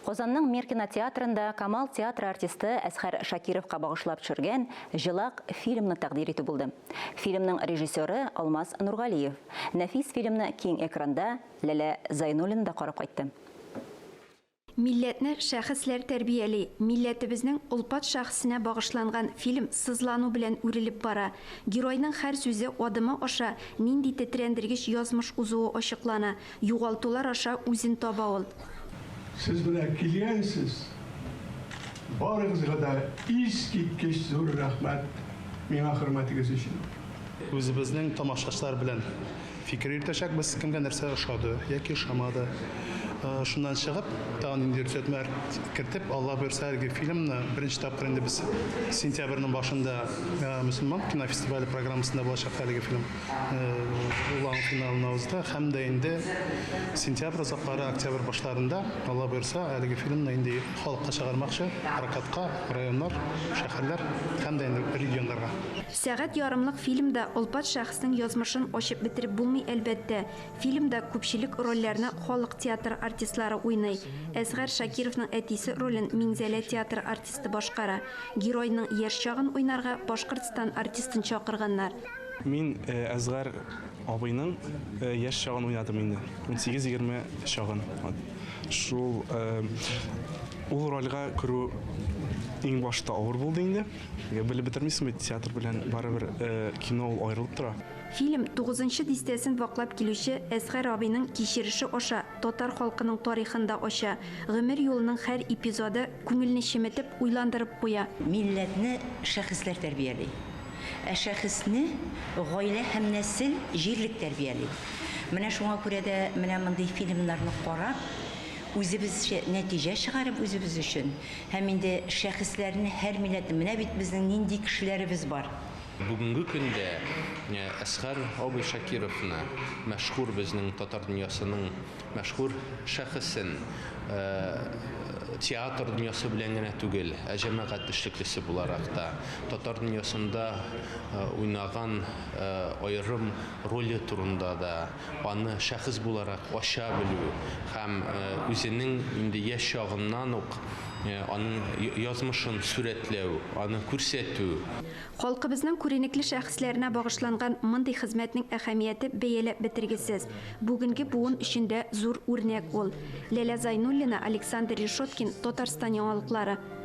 Казанның Мир кинотеатрында Камал театры артисты Әсхәр Шакировка багышлап төшергән Җылак фильмны тәкъдир итү булды. Фильмның режиссеры Алмаз Нургалиев. Нәфис фильмны киң экранда Ләлә Зайнуллина да карап кайтты. Милләтне шәхесләр тәрбияли. Милләтебезнең олпат шәхесенә багышланган фильм сызлану белән үрелеп бара. Геройның һәр сүзе, адымы аша нинди тетрәндергеч язмыш узуы ачыклана. Югалтулар аша үзен таба ул. Сез менә килгәнсез, барыгызга да искиткеч зур рәхмәт миңа хөрмәтегез өчен. Үзебезнең тамашачылар белән фикер йөртәчәкбез, кемгә нәрсә ошады яки ошамады. Шуннан чыгып, тагын ниндидер төзәтмәләр кертеп, Алла боерса, әлеге фильмны беренче тапкыр инде без сентябрьнең башында мөселман кинофестивале программасында булачак әлеге фильм. Ул аның финалына узды һәм дә инде сентябрь азаклары, октябрь башларында, Алла боерса, әлеге фильмны инде халыкка чыгармакчы, прокатка, районнар, шәһәрләр һәм дә инде регионнарга. Сәгать ярымлык фильмда олпат шәхеснең язмышын ачып бетереп булмый, әлбәттә. Фильмда күпчелек рольләрне халык театры артистлары уйный. Әсгар Шакировның әтисе ролен Минзәлә театры артисты башкара. Геройның яшь чагын уйнарга Башкортстан артистын чакырганнар. Мин Әсгар абыйның яшь чагын уйнадым инде. 18-20 чагын. Шул ул рольгә керү иң башта авыр булды инде. Белеп бетермисең бит, театр белән барыбер кино ул аерылып тора. Фильм тугызынчы дистәсен ваклап килүче Әсгар абыйның кичереше аша татар халкының тарихын да ача. Гомер юлының һәр эпизоды күңелне чеметеп, уйландырып куя. Милләтне шәхесләр тәрбияли. Ә шәхесне гаилә һәм нәсел, җирлек тәрбияли. Менә шуңа күрә дә менә мондый фильмнарны карап, үзебезчә нәтиҗә чыгарып үзебез өчен һәм инде шәхесләрне һәр милләтнең, менә бит безнең нинди кешеләребез бар. Бүгенге көндә Әсгар абый Шакировны, мәшһүр безнең татар дөньясының мәшһүр шәхесен, театр дөньясы белән генә түгел, ә җәмәгать эшлеклесе буларак та, татар дөньясында уйнаган аерым роле турында да, аны шәхес буларак ача белү һәм үзенең инде яшь чагыннан ук аның язмышын сурәтләү, аны күрсәтү. Халкыбызның күренекле шәхесләренә багышланган мондый хезмәтнең әһәмияте бәяләп бетергесез. Бүгенге буын өчен дә зур үрнәк ул. Ләлә Зайнуллина, Александр Решеткин, Татарстан яңалыклары.